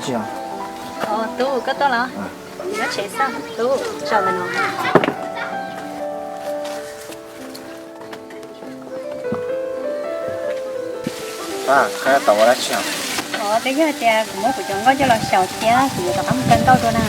Tsis os. Tub, koj tuaj los? Nyob tsev xwb. Tub, zaum ntawm no. Pab, koj tau ua dab tsi os? Os, twb yog tias kuv muab kuv cov nkauj coj los xyaum thiab kuv yuav rov qab mus kawg nkauj dua na.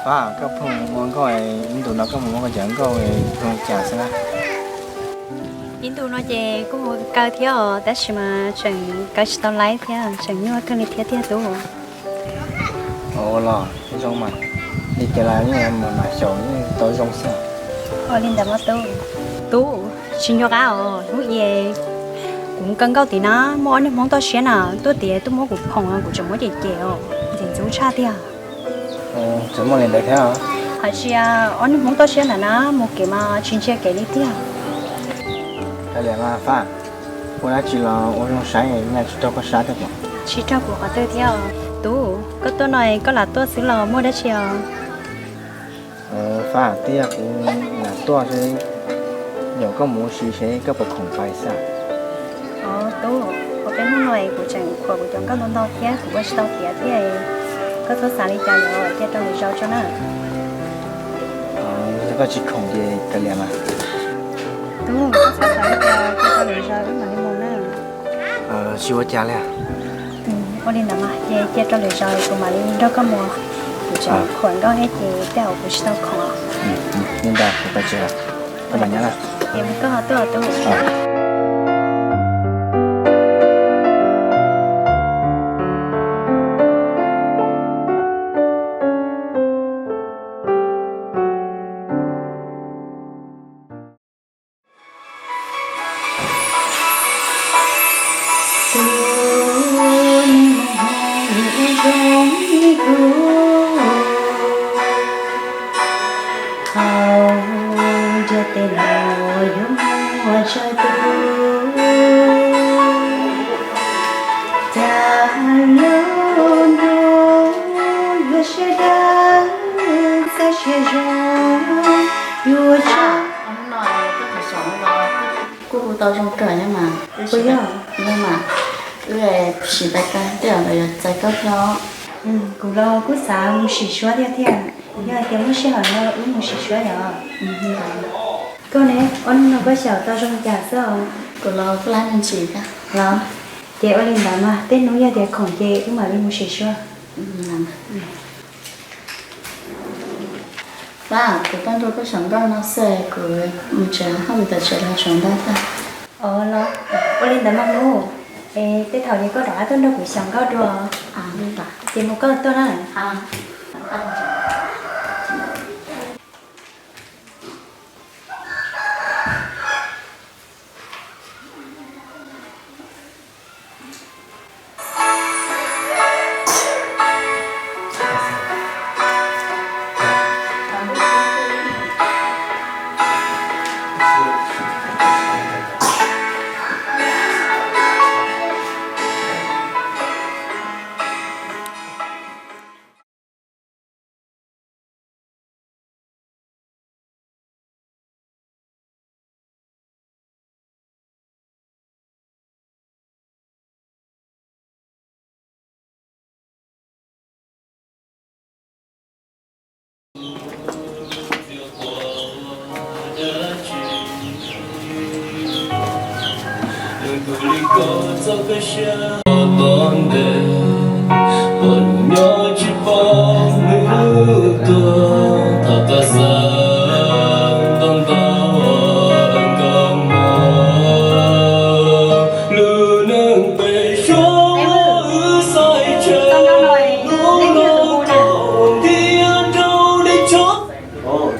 Pab, koj pheej ua nkauj, ib ntus no koj mus muab koj cov nkauj zoo cas xwb na? Ib ntus no ces kuj mus kaw thiab os, tab sis mas tseem kaw tsis tau laib thiab, tseem nyuaj kawg li thiab tiag tub. Ua los zoo mas, li cas los yeej mam xyaum yeej tau zoo xwb. Ua li ntawd mas tub. Tub, tsis nco qab os, hnub i kuv kaw nkauj tim na, muaj ob niag hmoob toj siab na tuaj tias tuaj muab kuv khoom, kuv tseem muab cem cem os, ntxim ntxub tshaj tiag. Tseem muaj li ntawd thiab? Hais tias ob niag hmoob toj siab ntawd na mus kev mas tsis ntsia kev li tiag. Kav liam mas Fab, ua dab tsi los ua zoo saib, nyaj tsis raug koj sab thiab. Tsis raug kuv qhov twg thiab. Tub, koj tuaj no koj lam tuaj xwb los muaj dab tsi os? Fab, twb yog kuv lam tuaj seb, yog koj mus ua si seb koj puas khoom pais xwb. Os tub, ua peb hnub no kuv tseem khuam kuv cov nkauj ntau ntau thiab kuv ua tsis tau tiav thiab. Koj txhob xav li cas, cia rau lwm zaus tso na. Yog koj tsis khoom ces kav liam mas. Tub, koj txhob xav li cas, cia rau lwm zaus wb mam li mus na. Tsis ua cas li. Ua li ntawd mas ces cia rau lwm zaus kuv mam li nrog koj mus. Kuv tseem khuam nkauj thiab ces tej zaum kuv tsis tau khoom. Li ntawd kuv pais tsev lawm, koj mam nyob na. Ces mus koj ho tuaj tub. Tus neeg zoo li kuv, hauv ntiaj teb no yuav muaj tsawg tus, cas lub ntuj yuav siab dawb, txawj siab zoo, yuav tsaug. Kuj hu tau zoo kawg thiab mas. Puas yog? Yog mas, wb sim pais kawg tej zaum lawv yuav txais koj thiab. Kuv los kuj xav mus sim suab thiab thiab. Yog hais tias muaj sij hawm no wb mus sim suab yom. Koj ne, ob hnub no koj xyaum tau zoo cas xwb os? Kuv los kuj lab me ntsis thiab. Los, ces ua li ntawd mas tej hnub yog tias khoom ces wb mam li mus sim suab. Pab, kuv tuaj nrog koj xyaum nkauj no xwb, kuv mus tsev, koj mus tom tsev los xyaum ntau tag. Os los, ua li ntawd mas hnub, es tej thaum ces koj rov qab tuaj nrog kuv xyaum nkauj dua. Ces mus koj tuaj na.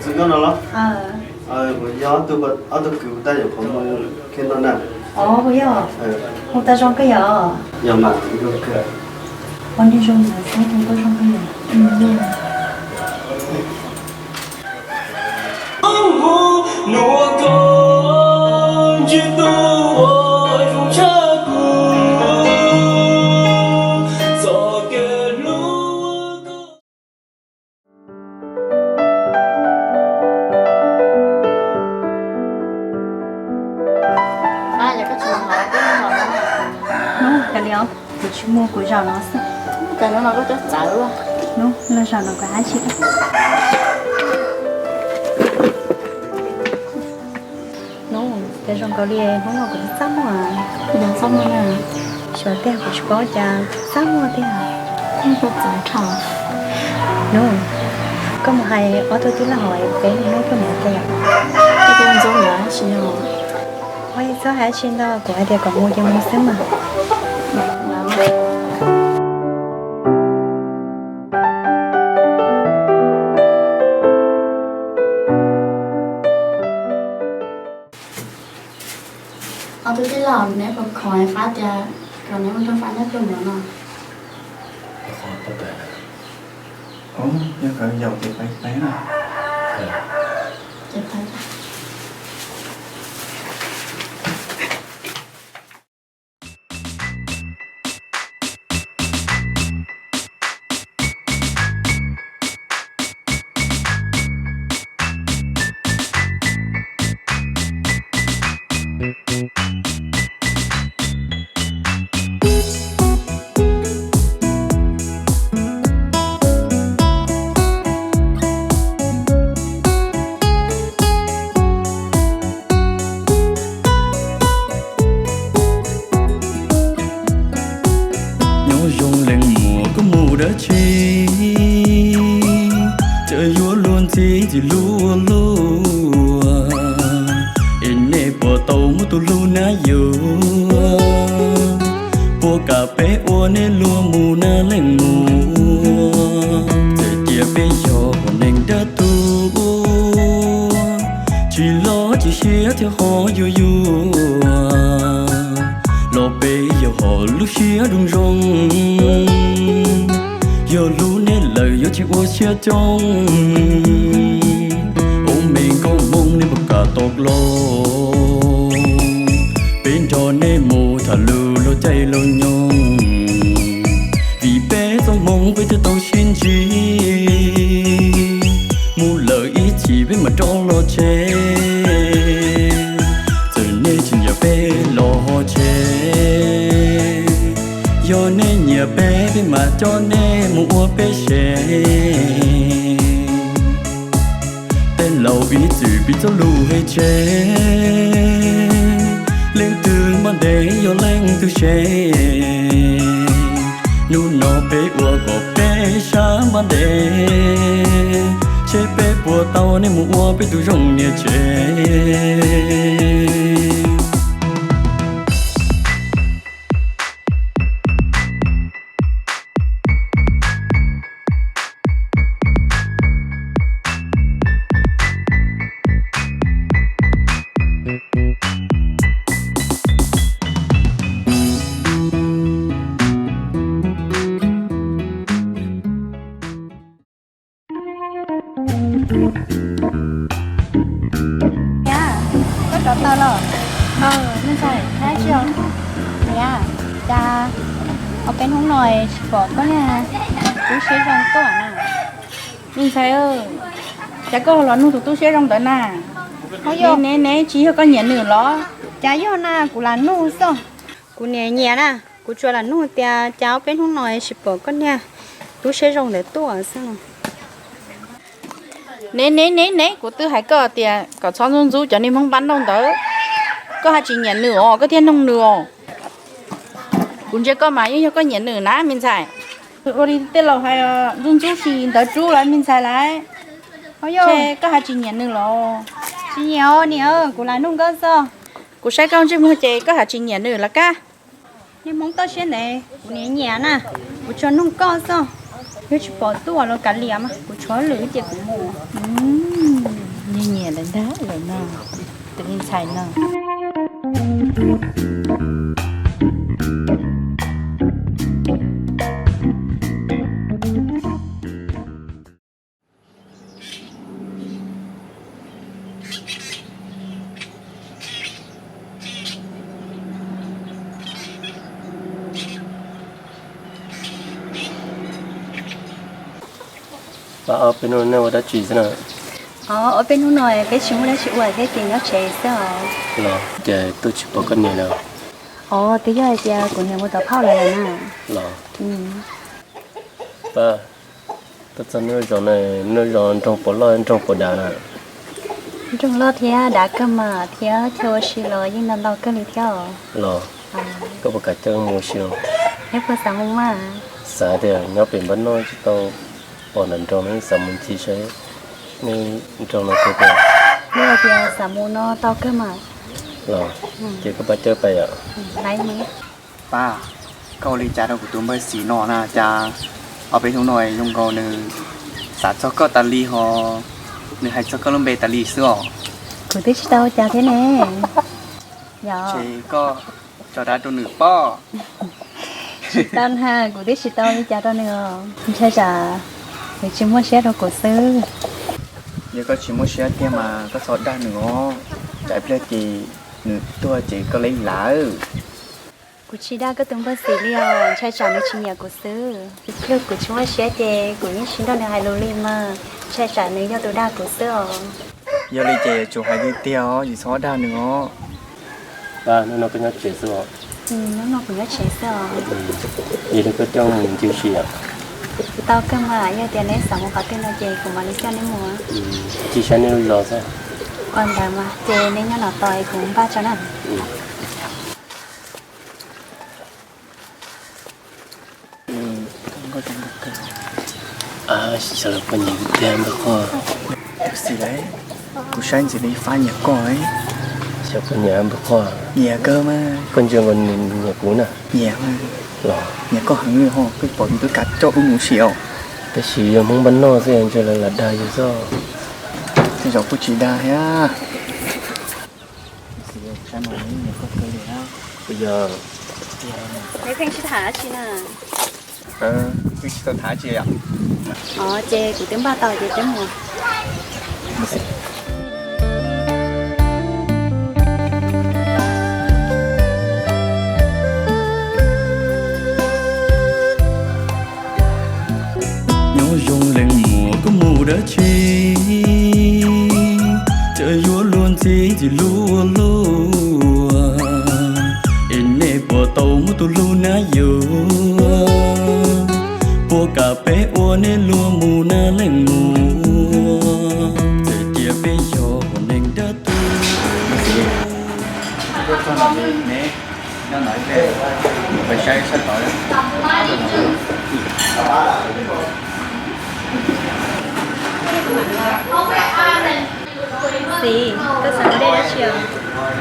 Txog nkauj no los? Kuv yog ob tug kwv tij yuav qhov muag khiav ntawm na. Os, puas yog? Hu tau zoo kawg yom? Yog mas, zoo kawg. Ua nej zoo mas, hu tau zoo kawg yom? Kuv tsis muag kuv zaum no xwb. Cas hnub no koj cov txawv ua. Hnub no zaum no kuv hab tsis. Hnub, cas zoo nkaus li hnub no kuv txaj muag. Yog txaj muag na. Xyov tiag kuv tsis paub cas txaj muag tiag. Koj txawv dhau. Hnub, koj mus hais ob tug tij laug hauv peb hnub koj mus hais tias. Koj mus ntxuav ntawd tsis yog. Ua ib txhob hais tsis ntau, kuv hais tias kom mus ces mus xwb mas. Ob tug tij laug, neb puas khoom fab tias kom neb mus nrog fab nyob rau ntawm no? Ov, yog kawg yaum ces pais pais na. Nyob zoo leej muam, koj mus dab tsi? Cas yuav luag ntxhi ntxim hlub ua luaj, es nej puas tau muaj tus hlub na yom? Puas kam peb ua nej luag mus na leej muam? Txawm tias peb yog hom neeg dab tuag, tsis loj tsis siab thiab ho yuag yuag, los peb yog hom lub siab zoo zoo. Yog hlub nej lawm yuav tsis ua siab coob, ua me nkauj Hmoob nej puas kam tos los? Peb nrog nej mus tham lus laug caij laug nyoog, vim peb txoj hmoov peb thiaj tau sib ntsib. Mus lawm ib chim peb mam rov los tsev, txawm nej tsis nyiam peb los ho tsev. Yog nej nyiam peb, peb mam coj nej mus ua peb sev. Tej laus ib txwm piv txoj lus hais tseg, leej twg npaj ntev yog leej twg sev. Hnub no peb ua kom peb sab npaj ntev, seb peb puas tau nej mus ua peb tus zoo niam tsev. Niam, koj rov tau los? Me ntxhais, hais tsis os? Niam, cas ob peb hnub no tsis pom koj niag tub siab zoo tuaj na? Me ntxhais, cas koj los nug tus tub siab zoo ntawd na? Neb, neb tsis yog koj nyiam nws los? Cas yog na, kuv lam nug xwb. Kuv niam nyiam na, kuv tsuas lam nug tias cas ob peb hnub no tsis pom koj niag tub siab zoo ntawd tuaj xwb. Neb, neb, neb, neb, kuv twb hais koj tias kom txhob ntxub ntxub cov niag Hmoob npab nauj ntawd. Koj haj tsis nyiam nws os, koj thiaj nug nws os. Kuv ntsia koj mas yeej yog koj nyiam nws na me ntxhais. Ua li tej laus hais, ntxub ntxub tsis ntawd rub lawm me ntxhais lawm. Koj haj tsis nyiam nws los? Tsis nyiam os niam, kuv lam nug koj xwb. Kuv saib koj ntsej muag ces koj haj tsis nyiam nws los kab. Niag Hmoob toj siab ntev, kuv niam nyiam na, kuv tsuas nug koj xwb. Yog tsis pom tuaj los kav liam mas, kuv tshuav lwm ces kuv mus. Nyiam nyiam lawm ntag lawm no, tus me ntxhais no. Ob peb hnub no nej ua dab tsi xwb na? Ob peb hnub no peb tsis muaj dab tsi ua thiab ces nyob tsev xwb os. Los ces twb tsis pom koj niam lawm. Os, twb yog hais tias kuv niam mus tom phauj lawm na. Los, pab, tuaj txog neb lub zos na, neb lub zos nroog puas loj nroog puas dav na? Nroog loj thiab dav kawg mas, thiab chaw ua si los yeej ntau ntau kawg li thiab os. Los, koj puas kam coj mus ua si os? Neb puas xav mus mas? Xav tiag, nyob pem npab noj tsis tau pom nram nroog no, xav mus ncig saib neb nroog no tiag tiag. Yog tias xav mus no tau kawg mas. Los, ces koj pab coj pais yom. Pab, koj ua li cas rau kuv tus npawg Xis no na, cas ob peb hnub no zoo nkaus nws xav txog koj tas li ho, nws hais txog koj lub npe tas li xwb os? Kuv twb tsis tau ua cas thiab ne. Yog, ces koj tso dag rau nws pob. Tsis tau na, kuv twb tsis tau ua li cas rau nws os. Ntshai tsam nws tsis muaj siab rau kuv xwb. Yog koj tsis muaj siab tiag mas koj txhob dag nws os, tsam ib pliag ces nws tuag ces koj lam lawm. Kuv tsis dag koj tus npawg Xis li os, ntshai tsam nws tsis nyiam kuv xwb. Yog kuv tsis muaj siab ces kuv yeej tsis nrog nws hais lus li mas, ntshai tsam nws yog tus dag kuv xwb os. Yog li ces yuav tsum hais tiag tiag os, tsis txhob dag nws os. Pab, hnub no koj nyob tsev xwb os? Hnub no kuv nyob tsev xwb os. Yog li koj coj mus ncig ua si yom? Tau kawg mas, yog tias neb xav mus qhov twg no ces kuv mam li coj neb mus. Ncig saib neb lub zos xwb. Ua ntawd mas ces neb nyob no tos es kuv npaj tso na. Xyov los puas nyiam kuv tiag npawg Qhoj. Tab sis kuv saib ntxim li Fab nyiam koj. Xyov puas nyiam npawg Qhoj. Nyiam kawg mas. Koj ntsia nkaus nws nyiam kuv na. Nyiam mas. Los, nyiam koj heev li ho, koj pom nws twb kav coj wb mus si os. Tab sis yog Hmoob npaj noj xwb, ntshai lawv lam dag yus xwb. Tej zaum kuj tsis dag thiab. Peb pheej sib tham dab tsi na? Peb tsis tau tham dab tsi os. Ces kuv twb npaj tau ces peb mus. Nyob zoo leej muam koj mus dab tsi, cas yuav luag ntxhi ntxim hlub ua luaj, es nej puas tau muaj tus hlub na yawg? Puas kam peb ua nej luag mus na leej muam? Txawm cia peb yog hom neeg dab tuag. Xis, koj xav ua dej dab tsi os?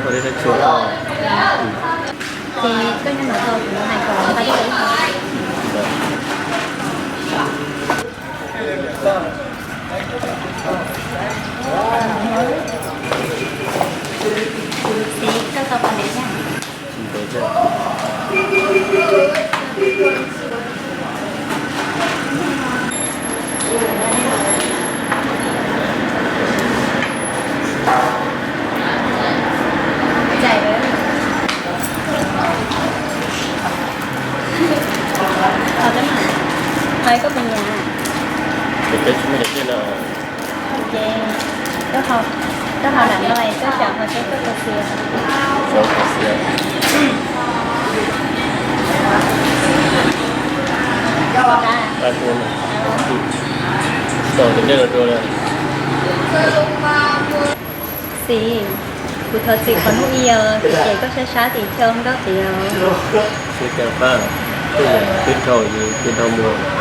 Ua dej dab tsi os? Ces koj nyob no tos kuv hais kom nqa dej los ib hmo. Xis, koj tau pom ntev thiab. Hais koj puas nyiam? Ces koj haus lam no es koj xyaum hauv seb koj puas xiav. Xis, kuv thov txim qhov hnub ib os, ces koj sab sab tim chaw nkauj tid os.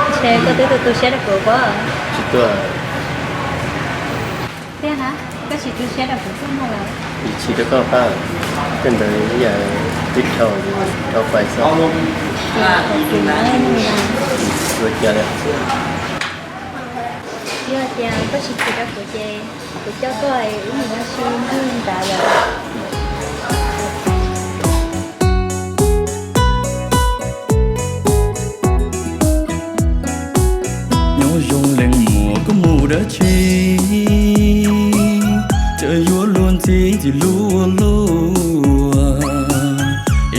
Ntshe koj twb tu tu siab rau kuv pob. Tsis tu. Tiag na, koj tsis tu siab rau kuv xwb ntag los? Tsis rau koj pab, tej ntawd yam twb dhau, dhau pais xwb. Ua cas li. Yog tias koj tsis chim rau kuv ces kuv coj koj wb mus ua si nyob li ntawd lawm. Nyob zoo leej muam koj mus dab tsi, cas yuav luag ntxhi ntxim hlub ua luaj,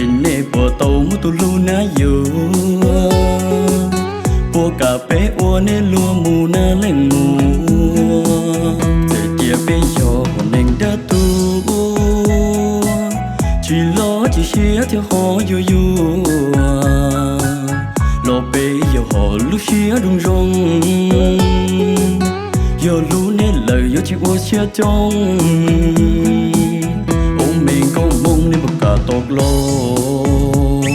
es nej puas tau muaj tus hlub na yawg? Puas kam peb ua nej luag mus na leej muam? Txawm cia peb yog hom neeg dab tuag, tsis loj tsis siab Siab thiab ho yuag yuag, los peb yuav hom lub siab zoo zoo. Yog hlub nej lawm yuav tsis ua siab coob. Ub, me nkauj Hmoob nej puas kam tos los,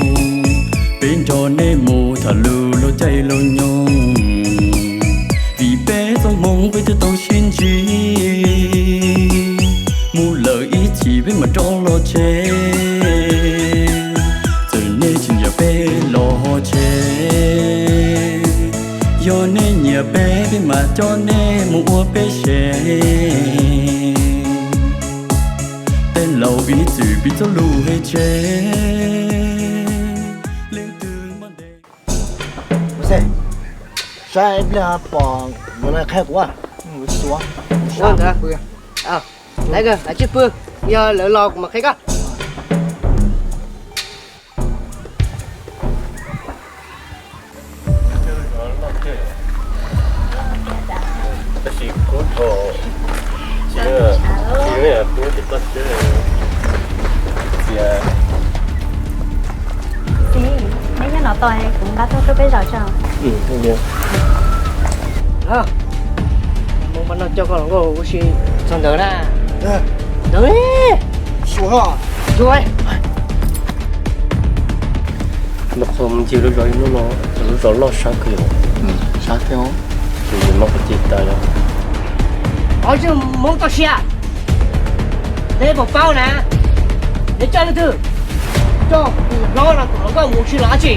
peb nrog nej mus tham lus luag caij luag nyoog. Vim peb txoj hmoov peb thiaj tau sib ntsib, mus lawm ib chim peb mam rov los tsev. Txawm nej tsis nyiam peb los ho tseg, yog nej nyiam peb peb mam coj nej mus ua peb sev. Tej laus ib txwm piv txoj lus hais tseg, leej twg muaj ntev. Saib ib pliag pom yuav los qhia kuv. Ua ntawd, lawv tsij pw, yog lawv los kuv mam qhia koj. Txiv, neb nyob no tos kuv nqa tuaj rau peb zaum tso. Mus npaj no coj koj hluas nkauj ua si txog ntawd na. Ntawd, mus qhov mus ncig lub zos ib hnub no, lub zos loj sab kawg. Sab thiab, ces yus no qhov ces tas yog. Qhov twg Hmoob toj siab, neb puas paub na? Neb coj leej twg? Coj tus hlob no tus hluas nkauj mus ua si los dab tsi?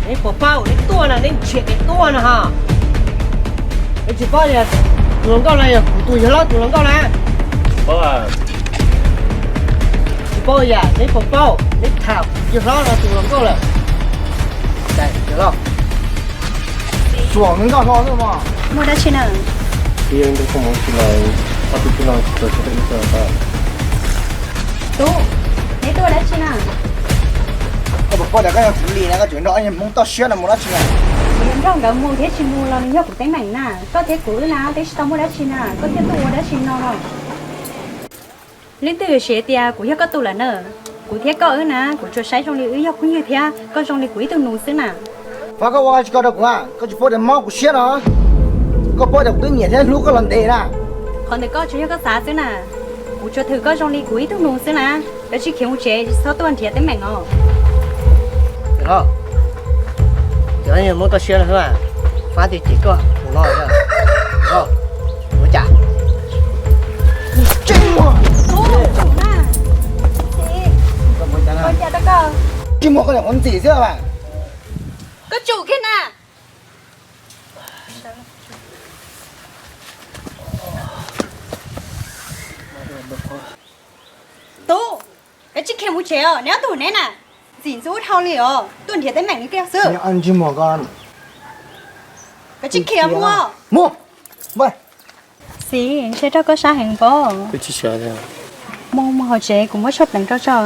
Neb puas paub, neb tuaj no neb nrhiav kev tuaj no ho. Neb tsis paub tias tus hluas nkauj no yog kuv tus yawg hlob tus hluas nkauj na? Tsis paub yam, neb puas paub, neb tham yawg hlob no tus hluas nkauj lawm. Suam me nkauj hlob xwb mog. Muaj dab tsi na? Tub, neb tuaj dab tsi na? Koj puas paub tias koj yog kuv li na, koj tseem nrog ob niag Hmoob toj siab no mus dab tsi na? Kuv yuav nrog nkawd mus thiab tsis mus los nws yog kuv teeb meem na. Koj thiab kuv wb na twb tsis tau muaj dab tsi na, koj thiaj tuaj ua dab tsi no? Leej twg yuav siv tias kuv yog koj tus lawm na? Kuv thiab koj wb na, kuv tsuas saib zoo li wb yog phooj ywg thiab koj zoo li kuv ib tug nus xwb na. Fab, koj ua tsis koj rau kuv, koj tsis paub tias mob kuv siab no. Koj paub tias kuv twb nyiam thiab hlub koj los ntev na. Qhov ntawm koj tsuas yog koj xav xwb na. Kuv tsuas thwm koj zoo li kuv ib tug nus xwb na. Koj tsis khiav mus tsev txhob tuaj nrhiav teeb meem os. Cov muab toj siab no xwb, Fab tias cem koj tus no. Ua cas? Tsis muaj koj niam qhuav ntxim xwb. Koj tsum kiag na. Tub, koj tsis khiav mus tsev os, neb ob tug neb na, ntxim ntxub dhau li os, tuaj nrhiav teeb meem li kiag xwb. Koj tsis khiav mus. Txiv, ntshe raug koj sab heev pob. Mus mus hauv tsev kuv muab tshuaj pleev rau tso.